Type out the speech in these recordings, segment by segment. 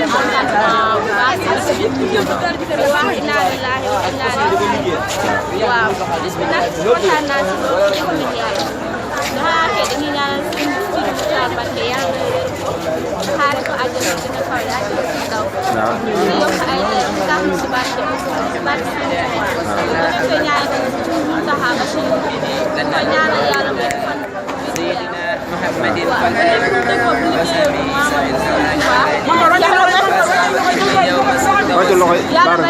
contentement bu baax si bis bi di wax inna lillahi wa inna ilayhi raji'un waaw bis bi nag kontaan naa si loolu ci commune Yàlla dafa ke dañuy ñaanal suñu Mbacké yàlla xaare ko àjjana ci na kaw ak ci daw di yokk ay leer tax ci barke ko ñaanal ci taxa ba ci ko ñaanal yàlla mo fan محمد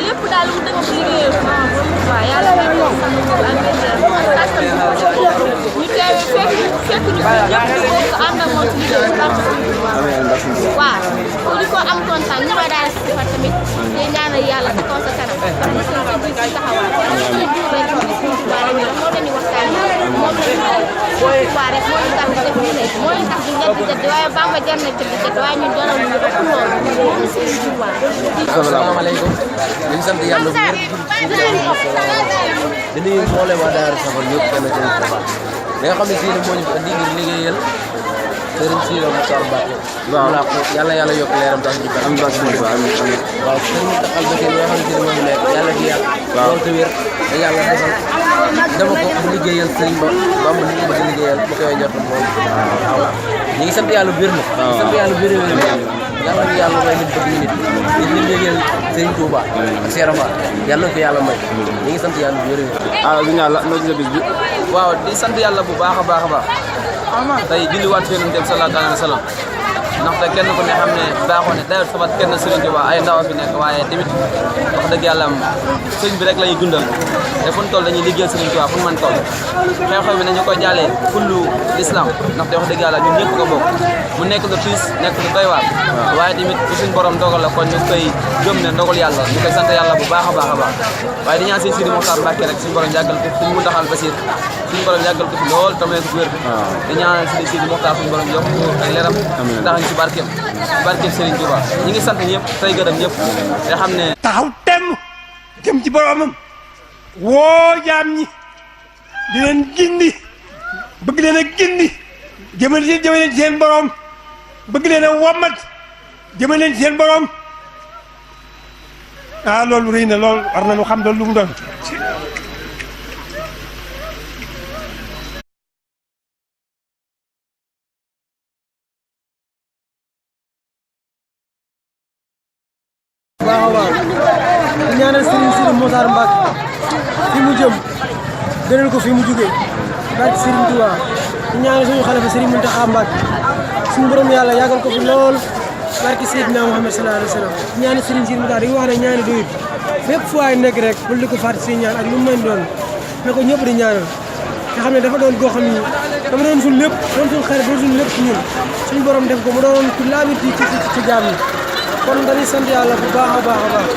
lépp daal mu dëgg ci liggéey waaw yàlla may ko sant ñu teewee fekk ñu ñëpp ànd ak moom ci liggéey waaw pour di ko am kontaan ñu koy daal si defar tamit te ñaanal yàlla ci kaw sa kanam am na seen ci taxawaay moom la ñu waxtaan moom la rek moo tax ñu def ñu nekk moo tax di ñetti jëdd waaye Bamba jar na jëdd jëdd waaye ñun doonal ñu ëpp loolu asalaamaaleykum ñu ngi sant yàlla bu wér di nuyu mboolem waa Daara Safar yëpp kenn ci nekk li nga xam ne sii moo ñu fi andi ngir liggéeyal Serigne Siré Mokhtar Mbacké waaw yàlla yàlla yokk leeram tax ñu am waaw Serigne taxal ba tey nga xam ne moo ñu nekk yàlla di yàgg loolu te wér da yàlla defal dama ko bu liggéeyal Serigne ba mu bëgg liggéeyal bu koy jox moom waaw ñu ngi sant yàlla bu wér na sant yàlla bu wér yàlla na yàlla may nit bëgg nit ñu liggéeyal Serigne Touba ak Cheikh Rafa yàlla na ko yàlla may ñu ngi sant yàlla bu wér du ñaan la noo gisee bis bi waaw di sant yàlla bu baax a baax a baax tey julliwaat fi yonent bi sallallahu alayhi wa sallam ndaxte kenn ku ne xam ne baaxoo ne dayoo sabat kenn Serigne Touba ay ndaw fi nekk waaye tamit wax dëgg yàlla sëñ bi rek la ñuy dundal te fu ñu toll dañuy liggéeyal Serigne Touba fu ñu mën toll xew-xew bi nañu ko jàllee kullu l'islam ndaxte wax dëgg yàlla ñun ñëpp ko bokk mu nekk lu tiis nekk lu doy waar waaye tamit bu suñ borom dogal la kon ñu koy gëm ne ndogal yàlla ñu koy sant yàlla bu baax a baax a baax waaye di ñaan Serigne Siré Mokhtar Mbacké rek suñu borom yàggal ko suñu mu taxal Basir suñu borom yàggal ko fi lool tamit ko wér di ñaan Serigne Siré Mokhtar suñu borom yokk ay leeram tax ñu ci barkeem Serigne Touba ñi ngi sant ñëpp tey gërëm ñëpp te xam ne taxaw temm jëm ci boromam woo jaam ñi di leen gindi bëgg leen a gindi jëmale leen ci seen borom bëgg leen a wommat jëmale leen ci seen borom ah loolu rëy na loolu war nañu xam loolu lu mu doon waaw waaw di ñaanal Serigne Siré Mokhtar Mbacké fi mu jëm gënal ko fi mu jógee barke Serigne Touba di ñaanal suñu xalifa Serigne Mountakha Mbacké suñu borom yàlla yàggal ko fi lool barke Seydina Muhammad sallallahu alayhi wa sallam di ñaanal Serigne Siré Mokhtar di wax ne ñaani doyut fépp fu waay nekk rek bul di ko fàtte si ñaan ak lu mu mën doon na ko ñëpp di ñaanal nga xam ne dafa doon goo xam ni dama doon suñu lépp doon suñu xarit doon suñu lépp ci ñun suñu borom def ko mu doon ku laabir ci jaam ñi kon dañuy sant yàlla bu baax a baax a baax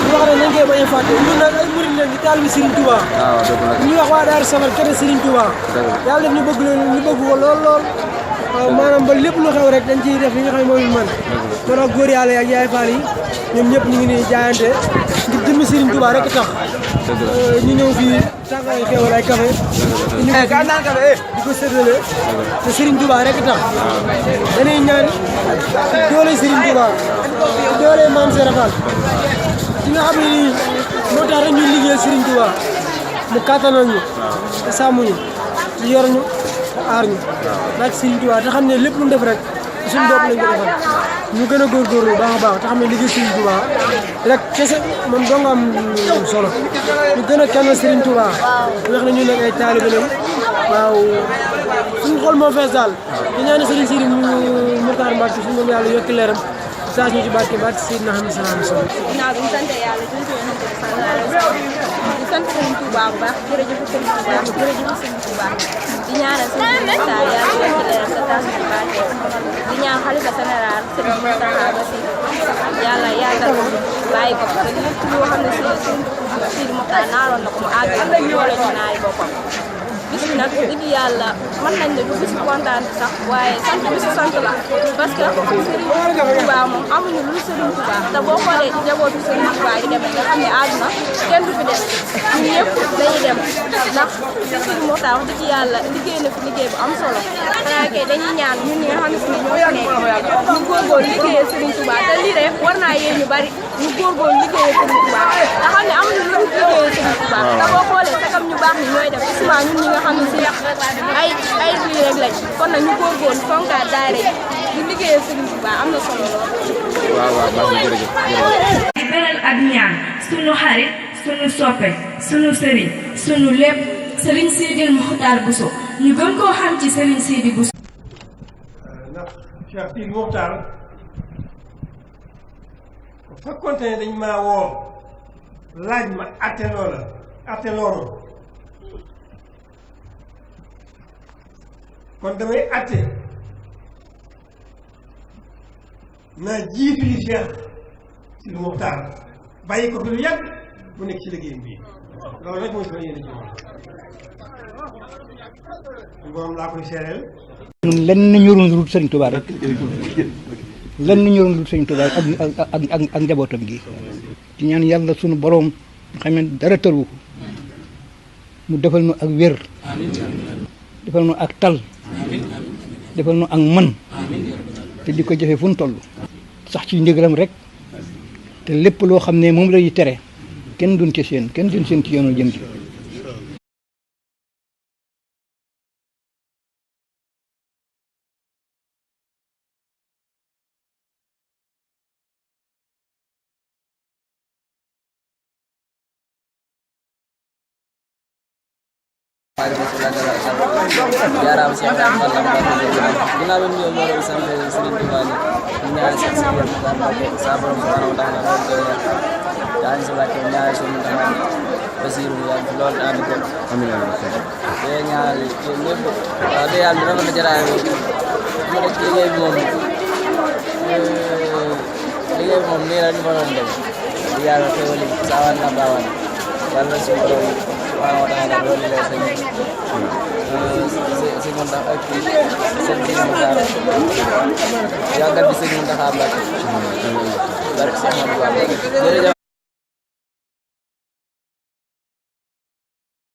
ñu wax ne nañ koy bañ a fàtte ñun nag ay murid lañ di taal bi Serigne Touba ñu wax waa Daara Safar kenn Serigne Touba yàlla def ñu bëgg leen ñu bëgg ko lool lool waaw maanaam ba lépp lu xew rek dañ ciy def li nga xam ne mooy man moo tax góor yàlla ak yaay faal yi ñoom ñëpp ñu ngi nii jaayante ngir jëmmi Serigne Touba rek tax ñu ñëw fii tànk ay xewal ay café ñu di ko séddale te Serigne Touba rek tax dañuy ñaan doole Serigne Touba doole Maam Cheikh Rafal ci nga xam ne nii moo tax rek ñu liggéeyal Serigne Touba mu kattanal ñu te sàmm ñu te yor ñu te aar ñu barke Serigne Touba te xam ne lépp lu mu def rek suñu bopp lañ ko defal ñu gën a góorgóorlu baax a baax te xam ne liggéey Serigne Touba rek kese moom doo nga am solo ñu gën a kenn Serigne Touba wax na ñu nekk ay taalibe lañ waaw suñu xol moo fees daal di ñaan Serigne Siré Mokhtar Mbacké suñu moom yàlla yokki leeram saa ñu ci barke Seydina Muhammad sallallahu alayhi wa sallam. ginnaaw bi ñu sant yàlla di sant Serigne Touba bu baax jërëjëf Serigne Touba jërëjëf Serigne Touba di ñaanal Serigne Mokhtar yàlla yokki leeram sa taas ñu barke di ñaan xalifa général Serigne Mountakha Bassirou yàlla yàggal ko bàyyi ko te lépp loo xam ne Serigne Siré Mokhtar naaroon na ko mu àggal ko boole ñu naari boppam bis bi nag dëgg yàlla mën nañ ne du bis kontaan sax waaye sant bisu sant la parce que Serigne Touba moom amuñu lu Serigne Touba te boo xoolee ci njabootu Serigne Touba yi demee nga xam ne àdduna kenn du fi dem ñun ñëpp dañuy dem ndax Serigne Mokhtar wax dëgg yàlla liggéey na fi liggéey bu am solo xanaa kay dañuy ñaan ñun ñi nga xam ne si ñoo fi nekk ñu góorgóorlu liggéeyal Serigne Touba te lii rek war naa yee ñu bari ñu góorgóorlu liggéeyal Serigne Touba te xam ne amuñu lu ñu liggéeyal Serigne Touba te boo xoolee sagam ñu baax ni ñooy def souvent ñun ñi nga xam ne si ay lii rek lañ kon nag ñu góorgóorlu fonkaat daayira yi di liggéeyal Serigne Touba am na solo lool. waaw waaw baax na jërëjëf. di beral ak ñaan sunu xarit sunu soppe sunu sëriñ sunu lépp Serigne Sidil Mokhtar Bousso ñu gën koo xam ci Serigne Sidi Bousso. ndax Cheikh Sidi Mokhtar bu fekkoon ne dañ maa woo laaj ma atte loolu kon damay atte naa jiitu li Cheikh Sidi Mokhtar bàyyi ko fi lu yàgg mu nekk ci liggéeyam bii loolu rek mooy sama yéene ci moom laa koy seereel. ñun lenn ñorul lu Sëriñ Tuubaa rek lenn ñorul lu Sëriñ Tuubaa ak njabootam gi ci ñaan yàlla sunu boroom xam ne dara tëru ko mu defal nu ak wér defal nu ak tal defal nu ak mën te di ko jëfe fu nu toll sax ci ndigalam rek te lépp loo xam ne moom lay tere kenn duñ ci seen ci yoonu jëm ci jaaraama si ginnaaw bi ñu ñëw sant Serigne Touba ñu ñaari sant si yéen sa borom subhanahu wa taala daal si wàcce ñaari suñu taxaw Basiru yàgg lool ànd ko amiin te ñaari yéen ñëpp waaw de yàlla dina mën a jaraay ñu rek liggéey bi moom nii la ñu mënoon dem di yàlla xéwal yi saawaan na baawaan yàlla suñu borom subhanahu wa taala loolu lay sañ si moom ndax ak seen bi mu daal yàggal bi sëñ Mountakha Mbacké barke Cheikh Ahmadou Bamba jërëjëf.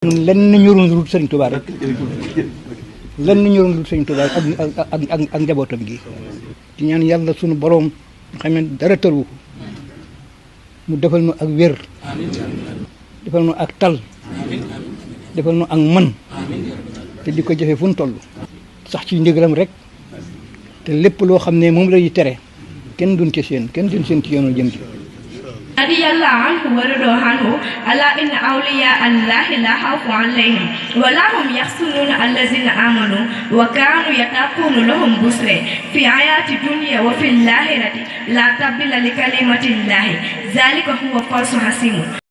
ñun lenn ñorul lu Sëriñ Tuubaa rek lenn ñorul lu Sëriñ Tuubaa ak njabootam gi ci ñaan yàlla sunu boroom xam ne dara tëru ko mu defal nu ak wér defal nu ak tal defal nu ak mën te di ko jëfe fu nu toll sax ci ndigalam rek te lépp loo xam ne moom lay tere kenn duñ ci seen ci yoonu jëm ci radiyallahu anhu wa radu anhu ala inna awliya allahi la khawfun alayhim wa la hum yahzanun allazina amanu wa kanu yattaquna lahum busra fi hayati dunya wa fil akhirati la tabdila li kalimati llahi zalika huwa fawzul hasim.